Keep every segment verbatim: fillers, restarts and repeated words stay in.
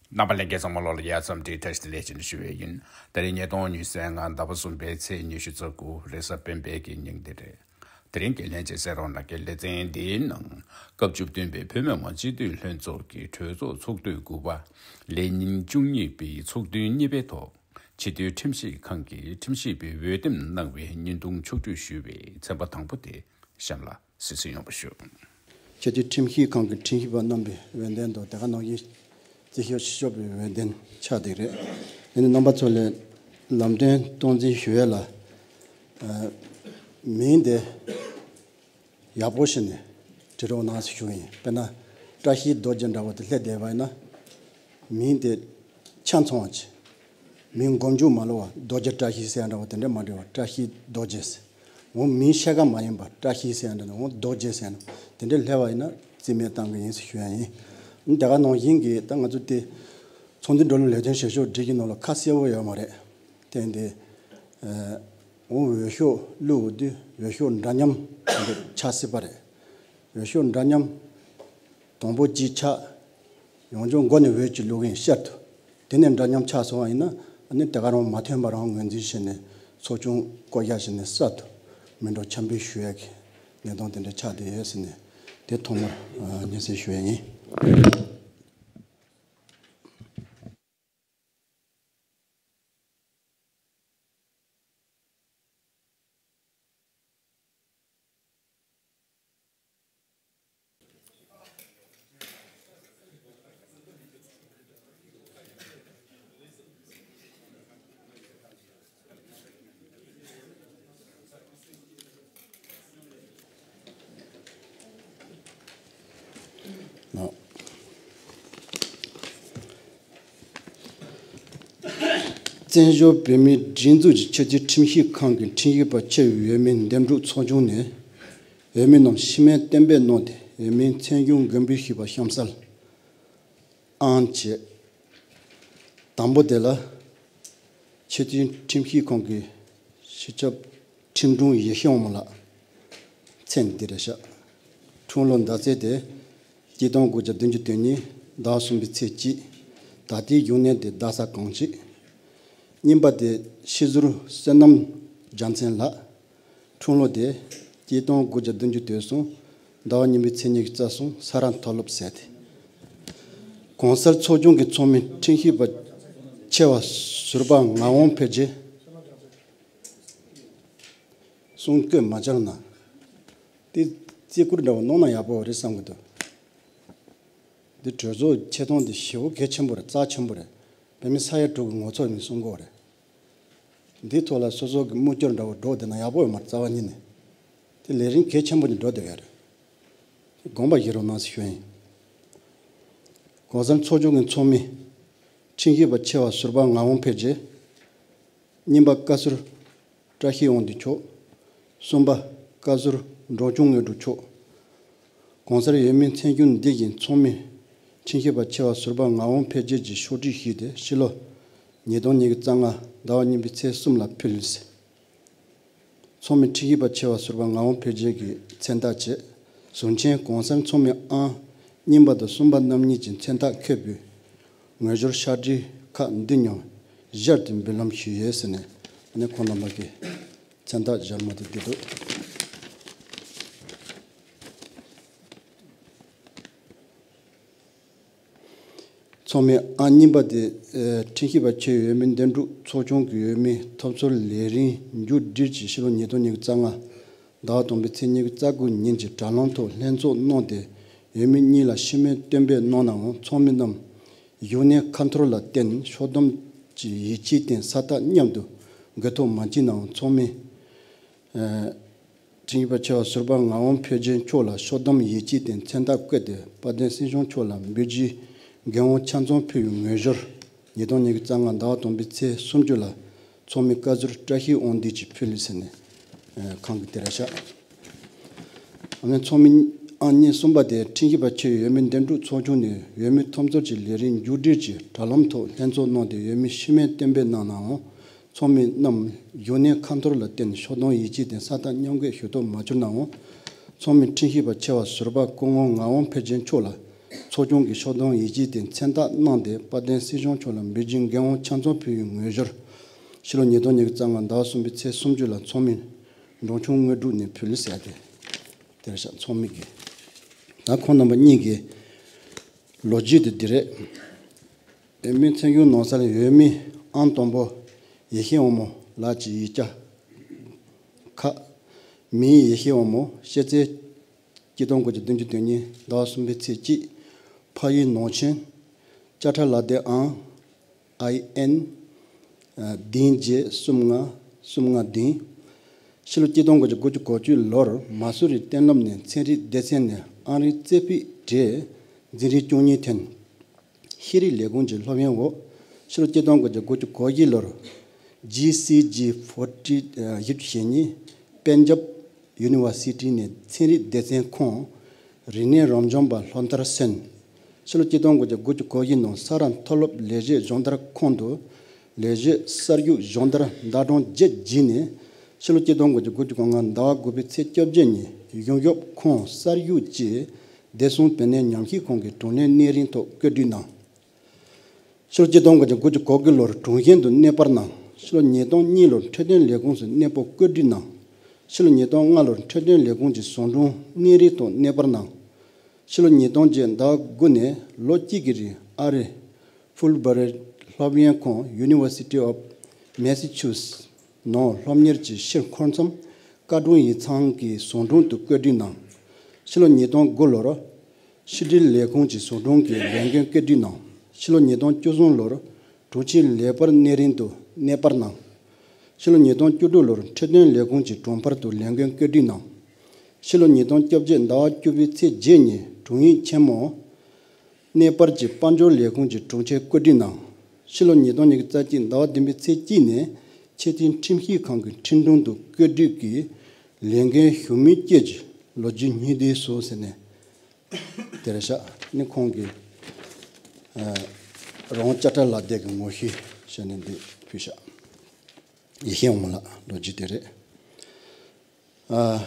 རྣམ་པ་ལྷན་རྒྱས་ཚང་མ་ལོག་ལ་ཡ་འཚམས་འདྲི་བཀྲ་ཤིས་བདེ་ལེགས་ཞེས་ཞུ་བའི་ཡིན། དེ་རིང་ཉིས་སྟོང་ཉི་ཤུ་རྩ་ལྔ་ཟླ་བ་གསུམ་པའི་ཚེས་ཉི་ཤུ་རྩ་དགུ་རེས་གཟའ་སྤེན་པའི་གི་ཉིན་དེ་རེད། དེ་རིང་གི་ལྷན་རྒྱས་གསན་རོགས་གནང་མཁན་ལེ་ཚན་འདིའི་ནང་སྐབས་བཅུ་བདུན་པའི་བོད་མི་མང་སྤྱི་འཐུས་ལྷན་ཚོགས་ཀྱི་གྲོས་ཚོགས་ཚོགས་དུས་དགུ་པ་ལས་ཉིན་བཅུ་གཉིས་པའི་ཚོགས་ཐུན་གཉིས་པའི་ཐོག་སྤྱི་འཐུས་ཁྲིམས་ཞིབ་ཁང་གི་ཁྲིམས་ཞིབ་པའི་འོས་འདེམས་གནང་བའི་བརྙན་ཐུང་ཕྱོགས་བསྒྲིགས་ཞུས་པའི་ཚན་པ་དང་པོ་དེ་གཤམ་ལ་གཟིགས་གཟིགས་ཡོང་བ་ཞུ། སྤྱི་འཐུས་ཁྲིམས་ཞིབ་ཁང་གི་ཁྲིམས་ཞིབ་པ་རྣམ་པའི་འོས་འདེམས་དང་དེ་ག་ནང་བཞིན་རྩིས་ཞིབ་སྤྱི་ཁྱབ་པའི་འོས་འདེམས་ཆགས་བསྡད་རེད། དེ་ནི་རྣམ་པ་ཚོ་ལ་ལམ་སྟོན་སྟངས་འཛིན་ཞུ་ཡས་ལ། ཨ། མིང་དེ་ཡག་པོ་ཞིག་ནས་བྲིས་རོགས་གནང་ཞེས་ཞུ་གི་ཡིན། དཔེར་ན་བཀྲ་ཤིས་རྡོ་རྗེ་འདྲ་བོ་དེ་སླེབས་བསྡད་པ་ཡིན་ན། མིང་དེ་ཆ་ཚང་བ་ཅིག་མིང་མགོ་མཇུག་མ་ལོག་པ་རྡོ་རྗེ་བཀྲ་ཤིས་ཟེར་ཡ་འདྲ་བོ་དེ་འདྲས་མ་འབྲི་བར་བཀྲ་ཤིས་རྡོ་རྗེ་ཟེར། འོ་མིང་ཤ་ཀ་མ་ཡིན་པ་བཀྲ་ཤིས་ཟེར་ཡ་འདྲ་འོ་རྡོ་རྗེ་ཟེར་ཡ་འདྲ་དེ་འདྲས་སླེབས་པ་ཡིན་ན་རྩིས་མེད་བཏང་གི་ཡིན་ཟེར་ཞུ་ཡ་ཡིན། དེ་ག་ནང་བཞིན་གྱི་ད་ང་ཚོ་དེ་ཚོགས་འདུ་འགྲོ་ལུགས་ལས་དོན་བྱེད་ཕྱོགས་སྒྲིག་གི་ནང་ལ་ཁ་གསལ་པོ་ཡོད་མ་རེད། དེ་འདི་འོ་འོས་ཤོག་བླུགས་དུས་འོས་ཤོག་འདྲ་མཉམ་དེ་འདྲས་ཆགས་སྲིད་པ་རེད། འོས་ཤོག་འདྲ་མཉམ་དང་པོ་གཅིག་ཆགས། ཡང་བསྐྱར་མགོ་ནས་འོས་གཅིག་བླུག་གིན་ཤར་དུ། དེ་ནས་འདྲ་མཉམ་ཆགས་སོང་བ་ཡིན་ན་ཨ་ནི་དེ་ག་རང་མ་ཐོན་པ་རང་ངོས་འཛིན་བྱས་ནས་ཚོགས་ཆུང་བསྐོ་བཞག་བྱས་ནས་གསར་དུ་མི་འགྲོ་འཆམ་འབུལ་ཞུ་ཡ་གི་གནས་སྟངས་དེ་འདྲ་ཆགས་བསྡད་ཡོད་ཟེར་ནས་དེ་ཐོག་མར་སྙན་སེང་ཞུ་ཡ་ཡིན། བཙན་བྱོལ་བོད་མིའི་སྒྲིག་འཛུགས་ཀྱི་ཆེས་མཐོའི་ཁྲིམས་ཞིབ་ཁང་གི་ཁྲིམས་ཞིབ་པ་ཆེ་བའི་འོས་མི་འདེམས་སྒྲུག་ཚོགས་ཆུང་ནས་འོས་མི་རྣམས་ཤི་སྨན་གཏན་འབེབས་གནང་སྟེ་འོས་མིའི་མཚན་གཞུང་འགོད་འབུལ་ཞུས་པ་གཤམ་གསལ། ཨང་བཅས། དང་པོ་དེ་ལ་ཆེས་མཐོའི་ཁྲིམས་ཞིབ་ཁང་གི་སྤྱི་ཁྱབ་ཁྲིམས་དྲུང་ཡེ་ཤེས་དབང་མོ་ལགས། མཚན་འདི་རེད་ཤག་འཁྲུངས་ལོ་ཟླ་ཚེས་དེ་གཅིག་སྟོང་དགུ་བརྒྱ་བདུན་ཅུ་དོན་གཉིས་ཟླ་གསུམ་པའི་ཚེས་གཅིག་ད་ལྟའི་བཞུགས་གནས་དེ་རྡ་ས་གངས་སྐྱིད། རྙིང་པ་དེ་ཤེས་ཟུར་བསོད་ནམས་རྒྱལ་མཚན་ལགས། འཁྲུངས་ལོ་དེ་གཅིག་སྟོང་དགུ་བརྒྱ་བདུན་ཅུ་དོན་གསུམ་ཟླ་བ་གཉིས་པའི་ཚེས་ཉི་ཤུ་རྩ་གསུམ་ས་རཱ་མཐོ་སློབ་ཟེར་ཏེ། གོང་གསལ་ཚོགས་ཆུང་གི་ཚོགས་མི་ཁྲིམས་ཞིབ་པ་ཆེ་བ་ཟུར་པ་ངག་དབང་འཕེལ་རྒྱས། གསུང་བཀོད་མ་སྦྱར་ན། དེ་རྩིས་བཀུར་འདྲ་བོ་གནང་ན་ཡག་པོ་རེད་བསམ་གི་འདུག་འདི་གྲོས་ཚོགས་ཆེ་མཐོང་འདི་ཞེ་པོ་གལ་ཆེན་པོ་རེད། རྩ་ཆེན་པོ་རེད། བོད་མི་ས་ཡ་དྲུག་གི་ངོ་ཚབ་ནས་གསུང་གི་ཡོད་རེད། འདིའི་ཐོག་ལ་སོ་སོ་གི་མུ་ཅོར་འདྲ་བོ་འགྲོ་བསྡད་ན་ཡག་པོ་ཡོད་མ་རེད། རྩ་བ་ཉིད་ནས། དེ་ལས་རིམ་གལ་ཆེན་པོ་ནས་འགྲོ་བསྡད་ཡོད་རེད། དེ་དགོངས་པ་བཞེས་རོགས་གནང་ཟེར་ཞུ་ཡིན། གོང་གསལ་ཚོགས་ཆུང་གི་ཚོགས་མི་ཁྲིམས་ཞིབ་པ་ཆེ་བ་ཟུར་པ་ངག་དབང་འཕེལ་རྒྱས། རྙིང་པ་བཀའ་ཟུར་བཀྲ་ཤིས་དབང་འདུས་མཆོག་གསུམ་པ་བཀའ་ཟུར་འབྲོང་ཆུང་དངོས་གྲུབ་མཆོག་གོང་གསལ་འོས་མིའི་མཚན་གཞུང་འདི་བཞིན་ཚོགས་མི་ཁྲིམས་ཞིབ་པ་ཆེ་བ་ཟུར་པ་ངག་དབང་འཕེལ་རྒྱས་ཀྱིས་ཕྱོགས་སྒྲིག་ཞུས་ཏེ་ཕྱི་ལོ་ཉིས་སྟོང་ཉི་ཤུ་རྩ་ལྔ་ཟླ་བ་གཉིས་པའི་ཚེས་གསུམ་ལ་ཕུལ་ཟིན། ཚོགས་མི་ཁྲིམས་ཞིབ་པ་ཆེ་བ་ཟུར་པ་ངག་དབང་འཕེལ་རྒྱས་ཀྱིས་མཚན་རྟགས་བཅས་ཟུར་མཆན་གོང་གསལ་ཚོགས་མི་ཨང་རྙིང་པ་དང་གསུམ་པ་རྣམ་གཉིས་ཀྱི་མཚན་རྟགས་འཁོད་པའི་ངོས་སྦྱོར་ཕྱག་བྲིས་ཁག་འདི་ཉུང་བཞག་སྟེ་འབུལ་ལམ་ཞུས་ཡོད་ཟེར་ནས་ཨ་ནི་ཁོང་རྣམ་པ་གི་མཚན་རྟགས་སྦྱར་མ་དེ་འདི་འདུག་ཚོགས་མི་ཨང་གཉིས་པ་དེ་ཁྲིམས་ཞིབ་པ་ཆེ་འོས་མི་འདེམས་སྒྲུག་ཚོགས་ཆུང་གི་འོས་མི་ཐོབ་ཚོར་ལས་རིམ་མཇུག་སྒྲིལ་གྱིས་ཕྱི་ལོ་ཉིས་སྟོང་ཉི་ཤུ་རྩ་ལྔ་ཟླ་བ་དང་པོའི་ཚེས་ཉི་ཤུ་རྩ་དགུ་ཉིན་གྱི་དྲ་ལམ་ཐོག་ལྷན་ཚོགས་གནང་སྟེ་འོས་མི་གཉིས་ལ་ཤི་སྨན་གཏན་འབེབས་གནང་ནའང་ཚོགས་མི་རྣམས་བཞུགས་གནས་ཁ་འཐོར་ལ་བརྟེན་ཤོག་སྡོམ་གྱི་ཡིག་ཆའི་སྟེང་ས་རྟགས་མཉམ་དུ་འགོད་ཐུབ་མ་བཅུག་ནའང་ཚོགས་མི། ཁྲིམས་ཞིབ་པ་ཆེ་བ་ཟུར་པ་ངག་དབང་འཕེལ་རྒྱས་མཆོག་ལ་ཤོག་སྡོམ་ཡིག་ཆའི་སྟེང་མཚན་རྟགས་བཀོད་དེ་དཔལ་ལྡན་སྲིད་སྐྱོང་མཆོག་ལ་འབུལ་རྒྱུའི་འགན་དབང་ཆ་ཚང་ཕུལ་བའི་ངོས་སྦྱོར་ཉིས་སྟོང་ཉི་ཤུ་རྩ་ལྔ་ཟླ་བ་དང་པོའི་ཚེས་སུམ་ཅུ་ལ་ཚོགས་མི་བཀའ་ཟུར་བཀྲ་ཤིས་དབང་འདུས་ཀྱིས་ཕུལ་ཟེར་ནས་ཁང་གི་དེ་ར་ཤག་ཨ་ནི་ཚོགས་མི་ཨང་གཉིས་གསུམ་པ་དེ་ཁྲིམས་ཞིབ་པ་ཆེ་བའི་འོས་མི་འདེམས་སྒྲུག་ཚོགས་ཆུང་ནས་འོས་མི་ཐོབ་ཚོར་གྱི་ལས་རིམ་མཇུག་སྒྲིལ་གྱིས་དྲ་ལམ་ཐོག་ལྷན་ཚོགས་གནང་སྟེ་འོས་མི་ཤི་སྨན་གཏན་འབེབས་གནང་ནའང་། ཚོགས་མི་རྣམས་བཞུགས་གནས་ཁ་འཐོར་ལ་བརྟེན་ཤོག་སྡོམ་ཡིག་ཆའི་སྟེང་ས་རྟགས་མཉམ་འགོད་ཞུ་ཐབས་མ་བྱུང་ནའང་། ཚོགས་མི་ཁྲིམས་ཞིབ་པ་ཆེ་བ་ཟུར་པ་སྐུ་ངོ་ངག་དབང་འཕེལ་རྒྱས་མཆོག་ལ་ ཚོགས་ཆུང་གི་ཕྱོགས་སྡོམ་ཡིག་ཆ་དེ་མཚན་རྟགས་གནང་སྟེ་དཔལ་ལྡན་སྲིད་སྐྱོང་མཆོག་ལ་འབོད་སྒྲའི་འགན་དབང་ཆ་ཚང་ཕུལ་བའི་ངོས་སྦྱོར། ཕྱི་ལོ་ཉིས་སྟོང་ཉི་ཤུ་རྩ་ལྔ་ཟླ་བ་གསུམ་པའི་ཚེས་སུམ་ཅུ་ལ་ཚོགས་མི་འབྲོང་ཆུང་དངོས་གྲུབ་ནས་ཕུལ་ཟེར་ཏེ། དེར་ཤག་ཚོགས་མི་གིས། ད་ཁོང་རྣམ་པ་གཉིས་ཀྱི་ལོ་རྒྱུས་དེ་འདི་རེད། འོས་མི་ཚན་ཁྱོན་ནང་སར་འོས་མི་ཨང་དང་པོ་ཡེ་ཤེས་དབང་མོ་ལགས་ཀྱི་ཡིག་ཆ་ཁག་མིའི་ཡེ་ཤེས་དབང་མོ་ཤེས་ཚེ་སྤྱི་སྟོང་དགུ་བརྒྱ་བདུན་ཅུ་དོན་གཉིས་ཟླ་བ་གསུམ་པའི་ཚེས་གཅིག་ཕ་ཡུལ་ནང་ཆེན། ཅ་ཁྲ་ལག་དེབ་ཨང་ཨའི་ཨེན་བདུན་བརྒྱད་གསུམ་ལྔ་གསུམ་ལྔ་བདུན། ཕྱི་ལོ་སྤྱི་སྟོང་དགུ་བརྒྱ་དགུ་བཅུ་གོ་བཅུ་ལོར་མ་སུ་རི་གཏན་སློབ་ནས་ཚན་རིག་སྡེ་ཚན་ནས་ཨང་རིམ་རྩེ་ཕུད་གྲས་འཛིན་རིམ་བཅུ་གཉིས་ཐོན། ཤེས་རིག་ལས་ཁུངས་ཀྱི་སློབ་ཡོན་འོག་ཕྱི་ལོ་སྤྱི་སྟོང་དགུ་བརྒྱ་དགུ་བཅུ་གོ་བཞི་ལོར་ཇི་སི་ཇི་ཕོར་ཊི་བཞི་བཅུ་ཞེ་གཉིས་པན་ཇབ་ཡུ་ནི་ཝར་སི་ཊི་ནས་ཚན་རིག་སྡེ་ཚན་ཁང་རིག་གནས་རབ་འབྱམས་པ་སློབ་མཐར་སོན། ཕྱི་ལོ་སྤྱི་སྟོང་དགུ་བརྒྱ་དགུ་བཅུ་གོ་བཞི་ནང་ས་རཱ་མཐོ་སློབ་ལས་བྱེད་སྦྱོང་བརྡར་ཁང་དུ་ལས་བྱེད་གསར་ཞུགས་སྦྱོང་བརྡར་ཟླ་གྲངས་བརྒྱད་བརྒྱུད་ནས་ཕྱི་ལོ་སྤྱི་སྟོང་དགུ་བརྒྱ་དགུ་བཅུ་གོ་ལྔ་ཟླ་བ་དགུ་པའི་ཚེས་བཅོ་བརྒྱད་ཉིན་གཞུང་ཞབས་ཁོངས་གསར་ཞུགས་ཀྱི་བདེ་སྲུང་བེད་སྣོན་ཉམས་ཞིབ་ཁང་གི་དྲུང་ལས་གནས་རིམ་ཐོག་བཀོད་སྒྲིག་གནང་། ཕྱི་ལོ་སྤྱི་ལོ་ཉིས་སྟོང་དགུ་བརྒྱ་དགུ་བཅུ་གོ་དགུ་ལོར་དྲུང་ཆེན་དུ་གནས་སྤར་གནང་། ཕྱི་ལོ་ཉིས་སྟོང་གཉིས་ལོར་འཕྲོད་བསྟེན་ལས་ཁུངས་སུ་གནས་སྤོ་བཀོད་སྒྲིག་གནང་། ཕྱི་ལོ་ཉིས་སྟོང་ལྔ་ལོར་འཕྲོད་བསྟེན་ལས་ཁུངས་ཀྱི་བཟོ་སྐྲུན་གནས་རིམ་ཐོག་གནས་སྤར་གནང་། ཕྱི་ལོ་ཉིས་སྟོང་བརྒྱད་ཟླ་དགུ་ནས་ལོ་གཅིག་གི་རིང་ཨ་རིའི་ཧྥུལ་བྷ་རི་སློབ་ཡོན་ཁང་University of Massachusetts ནང་སློབ་གཉེར་གྱི་ཕྱིར་འཁོར་མཚམས་བཀའ་དྲུང་ཡིག་ཚང་གི་བཟོ་སྐྲུན་དུ་བཀོད་སྒྲིག་གནང་། ཕྱི་ལོ་ཉིས་སྟོང་དགུ་ལོར་ཕྱི་དྲིལ་ལས་ཁུངས་ཀྱི་བཟོ་སྐྲུན་གྱི་ལས་འགན་བཀོད་སྒྲིག་གནང་། ཕྱི་ལོ་ཉིས་སྟོང་བཅུ་གསུམ་ལོར་དྲུང་ཆེའི་ལས་འཕར་གནས་རིམ་དུ་གནས་སྤར་གནང་། ཕྱི་ལོ་ཉིས་སྟོང་བཅུ་དྲུག་ལོར་འཕྲོད་བསྟེན་ལས་ཁུངས་ཀྱི་དྲུང་འཕར་དུ་ལས་འགན་བཀོད་སྒྲིག་གནང་། ཕྱི་ལོ་ཉིས་སྟོང་བཅོ་བརྒྱད་ཟླ་བ་བཅུ་པའི་ཚེས་བརྒྱད་ཉིན་དྲུང་ཡིག་ཆེན་མོ་གནས་སྤར་གྱི་དཔལ་འབྱོར་ལས་ཁུངས་ཀྱི་དྲུང་ཆེ་བཀོད་སྒྲིག་གནང་། ཕྱི་ལོ་ཉིས་སྟོང་ཉི་ཤུ་རྩ་གཅིག་ཟླ་བ་བདུན་པའི་ཚེས་གཅིག་ནས་ཆེས་མཐོའི་ཁྲིམས་ཞིབ་ཁང་གི་ཁྲིམས་དྲུང་དུ་བཀོད་སྒྲིག་གིས་ལས་འགན་ཞུ་མི་བཅས་ཀྱི་ལོ་རྒྱུས་སྙིང་བསྡུས་སུ་ཟེར་ནས། དེར་བཞག་ནི་ཁོང་གིས་ཨ་རང་དབང་ཅ་ཁྲ་ལག་དེབ་ཀྱི་ངོ་བཤུས་བྱས་ནས་འདི་ཕུལ་བཞག་ཡེ་ཤེས་དབང་མོ་ལགས་ལོ་རྒྱུས་དེ་རེད། ཨ་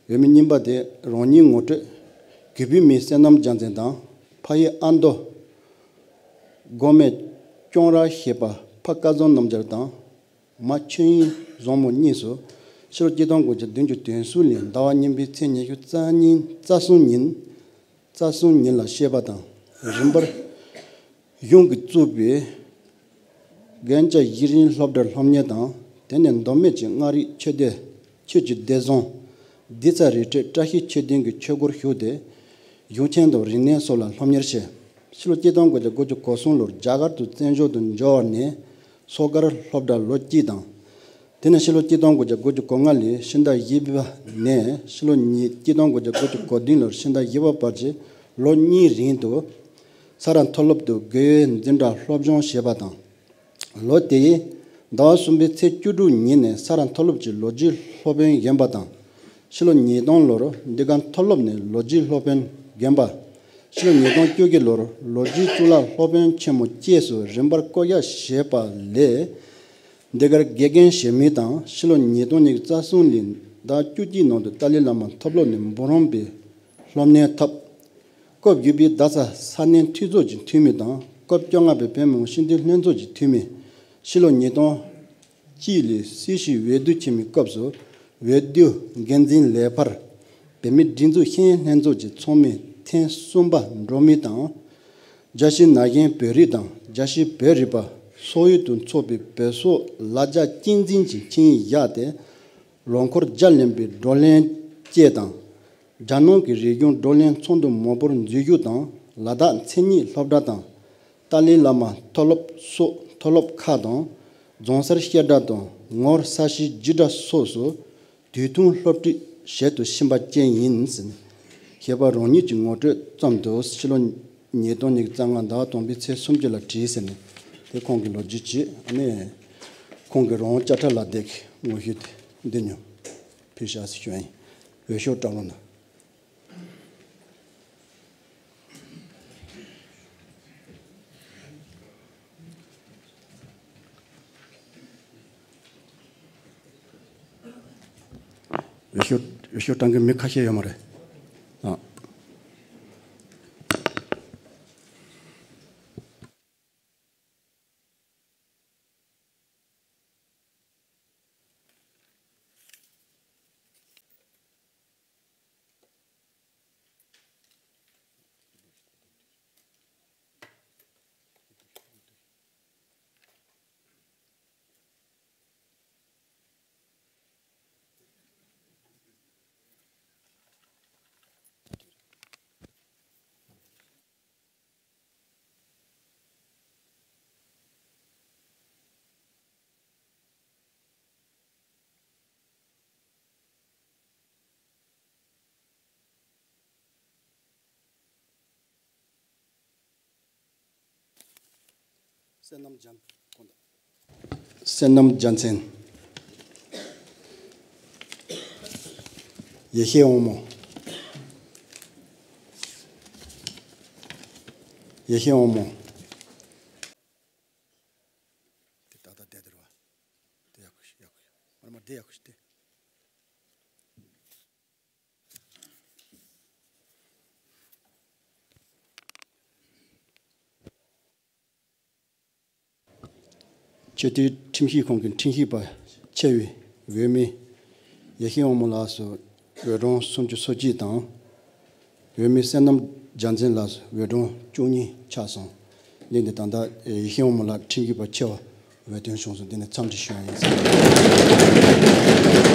འོས་མི་གཉིས་པ་དེ་རང་ཉིད་ངོ་སྤྲོད། གུས་པའི་མིང་བསོད་ནམས་རྒྱལ་མཚན་དང་ཕ་ཡུལ་ཨ་མདོ། སྒོ་སྨད་ལྕང་ར་ཞེས་པ་ཕ་སྐལ་བཟང་རྣམ་རྒྱལ་དང་། མ་ཆོས་དབྱིངས་བཟང་མོ་གཉིས་སུ་ཕྱི་ལོ་གཅིག་སྟོང་དགུ་བརྒྱ་བདུན་ཅུ་དོན་གསུམ་ལོའི་ཟླ་བ་གཉིས་པའི་ཚེས་ཉི་ཤུ་རྩ་གཉིས་རྩ་གསུམ་ཉིན། རྩ་གསུམ་ཉིན་ལ་བཤད་པ་དང་རིམ་པར་གཞུང་གིས་བཙུགས་པའི་རྒན་བཅས་གཞི་རིམ་སློབ་གྲྭར་སློབ་གཉེར་དང་དེ་ནས་མདོ་སྨད་ཀྱི་མངའ་རིས་ཆོས་སྡེ་ཆོས་ཀྱི་སྡེ་ཚན་སྡེ་ཚན་རིས་ཁྲོད་བཀྲ་ཤིས་ཆོས་ལྡན་གྱི་ཆོས་སྒོར་ཞུགས་ཏེ་གཞུང་ཆེན་དང་རིག་གནས་སོགས་ལ་སློབ་གཉེར་བྱས། ཕྱི་ལོ་གཅིག་སྟོང་དགུ་བརྒྱ་དགུ་བཅུ་གོ་གསུམ་ལོར་རྒྱ་གར་དུ་བཙན་བྱོལ་དུ་འབྱོར་བ་ནས་མཚོ་སྒར་སློབ་གྲྭར་ལོ་གཅིག་དང་། དེ་ནས་ཕྱི་ལོ་གཅིག་སྟོང་དགུ་བརྒྱ་དགུ་བཅུ་གོ་ལྔ་ལོའི་ཕྱི་ཟླ་བཞི་པ་ནས་ཕྱི་ལོ་ཉིས་གཅིག་སྟོང་དགུ་བརྒྱ་དགུ་བཅུ་གོ་བདུན་ལོར་ཕྱི་ཟླ་བཞི་པ་བར་གྱི་ལོ་གཉིས་རིང་དུ་ས་རཱ་མཐོ་སློབ་ཏུ་དགེ་འོས་འཛིན་གྲྭ་སློབ་སྦྱོང་བྱས་པ་དང་། ལོ་དེའི་ཟླ་བ་གསུམ་པའི་ཚེས་བཅུ་དྲུག་ཉིན་ནས་ས་རཱ་མཐོ་སློབ་ཀྱི་ལོ་རྒྱུས་སློབ་དཔོན་རྒན་པ་དང་། ཕྱི་ལོ་ཉིས་སྟོང་ལོར་འདི་ག་མཐོ་སློབ་ནས་ལོ་རྒྱུས་སློབ་དཔོན་རྒན་པ། ཕྱི་ལོ་ཉིས་སྟོང་བཅུ་བཞི་ལོར་ལོ་རྒྱུས་གཙུག་ལག་སློབ་དཔོན་ཆེན་མོ་བཅས་སུ་རིམ་པར་བསྐོ་གཞག་བྱས་པ་ལས། འདི་གར་དགེ་རྒན་བྱེད་མུས་དང་ཕྱི་ལོ་ཉིས་སྟོང་ཉི་ཤུ་རྩ་གསུམ་ལོའི་ཟླ་བཅུ་གཅིག་ནང་དུ་ཏཱ་ལའི་བླ་མ་མཐོ་སློབ་ནས་འབུམ་རམས་པའི་སློབ་གནས་ཐོབ། སྐབས་བཞི་པའི་རྡ་ས་ས་གནས་འཐུས་ཚོགས་ཀྱི་འཐུས་མི་དང་སྐབས་བཅོ་ལྔ་པའི་བོད་མི་མང་སྤྱི་འཐུས་ལྷན་ཚོགས་ཀྱི་འཐུས་མི། ཕྱི་ལོ་ཉིས་སྟོང་གཅིག་ལོའི་སྲིད་ཞུའི་འོས་བསྡུ་ཆེན་མོའི་སྐབས་སུ་འོས་བསྡུ་འགན་འཛིན་ལས་འཕར། བོད་མིའི་སྒྲིག་འཛུགས་ཤེས་ཡོན་ལྷན་ཚོགས་ཀྱི་ཚོགས་མི་ཐེངས་གསུམ་པ་འགྲོ་མུས་དང་། རྒྱལ་སྤྱིའི་ན་གཞོན་བོད་རིགས་དང་རྒྱལ་སྤྱིའི་བོད་རིག་པ་སོག་ཡུལ་དུ་འཚོགས་པའི་བོད་སོག་ལ་རྒྱ་གཅེས་འཛིན་གྱི་ཆིངས་ཡིག་བཞག་སྟེ། ལོ་འཁོར་བརྒྱ་ལོན་པའི་བགྲོ་གླེང་བཅས་དང་། རྒྱ་ནག་གི་རིག་གཞུང་བགྲོ་གླེང་ཚོགས་འདུ་མང་པོར་འཛུལ་ཞུགས་དང་ལ་དྭགས་མཚན་ཉིད་སློབ་གྲྭ་དང་། ཏཱ་ལའི་བླ་མ་མཐོ་སློབ་སོགས་མཐོ་སློབ་ཁག་དང་། རྫོང་སར་བཤད་གྲྭ་དང་ངོར་ས་གཤིས་རྒྱུད་གྲྭ་སོགས་སུ་དུས་ཐུང་སློབ་ཁྲིད་བྱེད་དུ་ཕྱིན་པ་བཅས་ཡིན་ཟིན། ཞེས་པ་རང་ཉིད་ཀྱི་ངོ་སྤྲོད་ཙམ་དུ་ཕྱི་ལོ་ཉིས་སྟོང་ཉི་ཤུ་རྩ་ལྔ་ཟླ་བ་དང་པོའི་ཚེས་སུམ་ཅུ་ལ་བྲིས་ཟིན། དེ་ཁོང་གི་ལོ་རྒྱུས་ཀྱིས་ཨ་ནི་ཁོང་གི་རང་དབང་དཔྱ་ཁྲལ་ལག་དེབ་ཀྱི་ངོ་བཤུས་དེ་འདི་ཉོ་ཕུལ་བཞག་ཟེར་ཞུ་ཡ་ཡིན། འོས་ཤོག་བཀྲམ་རོགས་གནང་། འོས་ཤོག་འོས་ཤོག་བཀྲམ་མཁན་མི་ཁ་ཤས་ཡོད་མ་རེད། ཨ། བསོད་ནམས་རྒྱལ་མཚན། ཡེ་ཤེས་དབང་མོ། ཡེ་ཤེས་དབང་མོ། དེ་ཏག་ཏག་བསྡད་དེ་རེད་བ། དེ་ཡག་པོ་ཞིག་ཡག་པོ་ཞིག་མར་མར་བསྡད་ཡག་པོ་ཞིག་བསྡད། སྤྱི་འཐུས་ཁྲིམས་ཞིབ་ཁང་གི་ཁྲིམས་ཞིབ་པ་ཆེ་བའི་འོས་མི་ཡེ་ཤེས་དབང་མོ་ལགས་སུ་འོས་གྲངས་སུམ་ཅུ་སོ་གཅིག་དང་། འོས་མི་བསོད་ནམས་རྒྱལ་མཚན་ལགས་སུ་འོས་གྲངས་བཅུ་གཉིས་ཆགས་སོང་། འདི་ནི་ད་ལྟ་ཡེ་ཤེས་དབང་མོ་ལགས་ཁྲིམས་ཞིབ་པ་ཆེ་བ་འོས་ཐོན་བྱུང་སོང་། འདི་ནི་འཚམས་འདྲི་ཞུ་ཡ་ཡིན།